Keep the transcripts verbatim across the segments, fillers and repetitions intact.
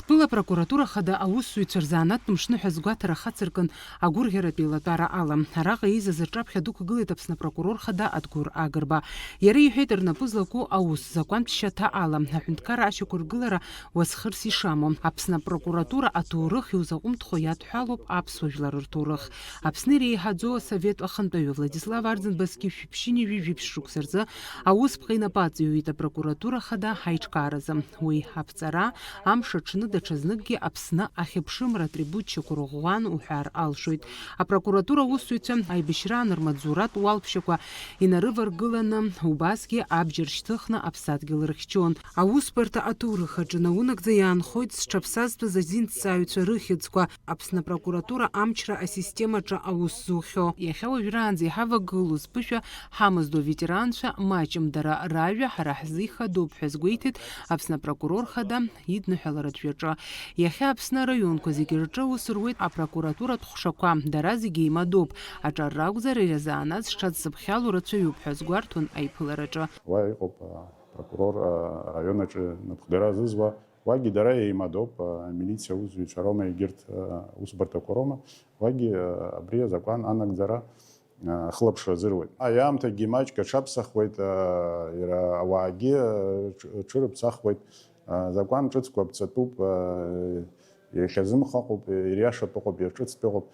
Тәыла апрокуратура хада аусзуҩцәа рзанааҭтә мшныҳәа згәаҭара хацыркын агәырӷьаратә еилатәара ала. Араҟа еизаз рҿаԥхьа дықәгылеит Аԥсны апрокурор хада Адгәыр Агрба. Иара иҳәеит рнапы злаку аус, закәантә шьаҭа ала, аҳәынҭқарра ашьақәыргылара уасхырс ишамоу. Аԥсны апрокуратура аҭоурых иузаҟәымҭхо иадҳәалоуп аԥсуа жәлар рҭоурых. Аԥсны иреиҳаӡоу асовет ахантәаҩы Владислав Арӡынба зқьи жәшәи ԥшьынҩажәи жәиԥшь шықәса рзы аусԥҟа инапы аҵаҩуеит апрокуратура хада аиҿкааразы. Уи аԥҵара, амш аҽны даҽазныкгьы Аԥсны ахьыԥшымра атрибуччақәа рыӷәӷәан уҳәар алшоит. Апрокуратура аусзуҩцәа аибашьраан рмаҵзуратә уалԥшьақәа инарываргыланы, убасгьы абџьар шьҭыхны аԥсадгьыл рыхьчон. Аусбарҭа аҭоурых аҿы наунагӡа иаанхоит зҽаԥсазтәыз азинҭҵааҩцәа рыхьӡқәа, Аԥсны апрокуратура амчра асистемаҿы аус зухьоу. Иахьа уажәраанӡа иҳавагылоу зԥышәа ҳамаздо аветеранцәа маҷым дара ражәа ҳара ҳзы ихадоуп ҳәа азгәеиҭеит Аԥсны апрокурор хада идныҳәаларатә ҩаҿы. Иахьа Аԥсны араионқәа зегьы рҿы аус руеит апрокуратуратә ҟәшақәа, дара зегьы еимадоуп. Аҿар ракәзар, иара занааҭ зҽадсыԥхьало рацәаҩуп ҳәа азгәарҭон аиԥылараҿы. Уа иҟоуп, а, апрокурор, а, араион аҿы напхгара зызуа, уагьы дара еимадоуп, а, амилициа аусзуҩцәа роума, егьырҭ, а, усбарҭақәа роума, уагьы, а, абри азакәан анагӡара, а, ахылаԥшра азыруеит. Аамҭагьы маҷк аҽаԥсахуеит, а, иара ауаагьы, а, ҽ-, ҽырыԥсахуеит, а, закәан ҿыцқәа аԥҵатәуп, а, иахьазымхаҟоуп, ириашатә ыҟоуп, иаҿыцтә ыҟоуп.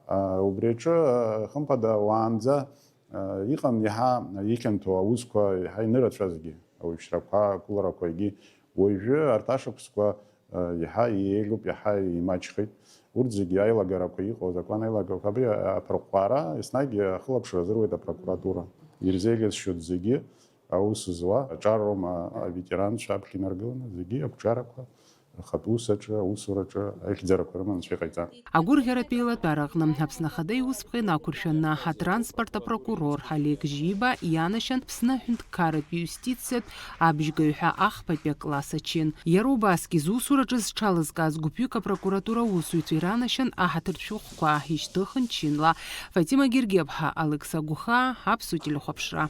А, убри аҿы, а, хымԥада, уаанӡа, а, иҟан иаҳа ихьанҭоу аусқәа, иаҳа инырацәазгьы, ауаҩшьрақәа, ақәыларақәа, егьи уажәы арҭ ашықәсқәа, а, иаҳа еиӷьуп, иаҳа имаҷхеит. Урҭ зегьы аилагарақәа иҟоу, азакәан аилагарақәа, абри аԥырҟәҟәаара еснагь ахылаԥшра азыруеит апрокуратура. Ирзеиӷьасшьоит зегьы аус зуа, аҿар роума, аветеранцәа аԥхьа инаргыланы, зегьы ақәҿиарақәа рхатә усаҿы, аусураҿы аихьӡарақәа рыманы анцәа иҟаиҵа. Агәырӷьаратә еилатәара аҟны Аԥсны Ахада иусԥҟа инақәыршәаны, атранспорт апрокурор Олег Жьиба ианашьан Аԥсны аҳәынҭқарратә иустициатә абжьгаҩ ҳәа ахԥатәи акласс ачин. Иара убасгьы зусураҿы зҽалызкааз гәыԥҩык апрокуратура аусзуҩцәа иранашьан аҳаҭыртә шәҟәқәа ишьҭыхын чинла. Фатима Гергиаԥҳа, Алекса Гәхаа, Аԥсуа телехәаԥшра.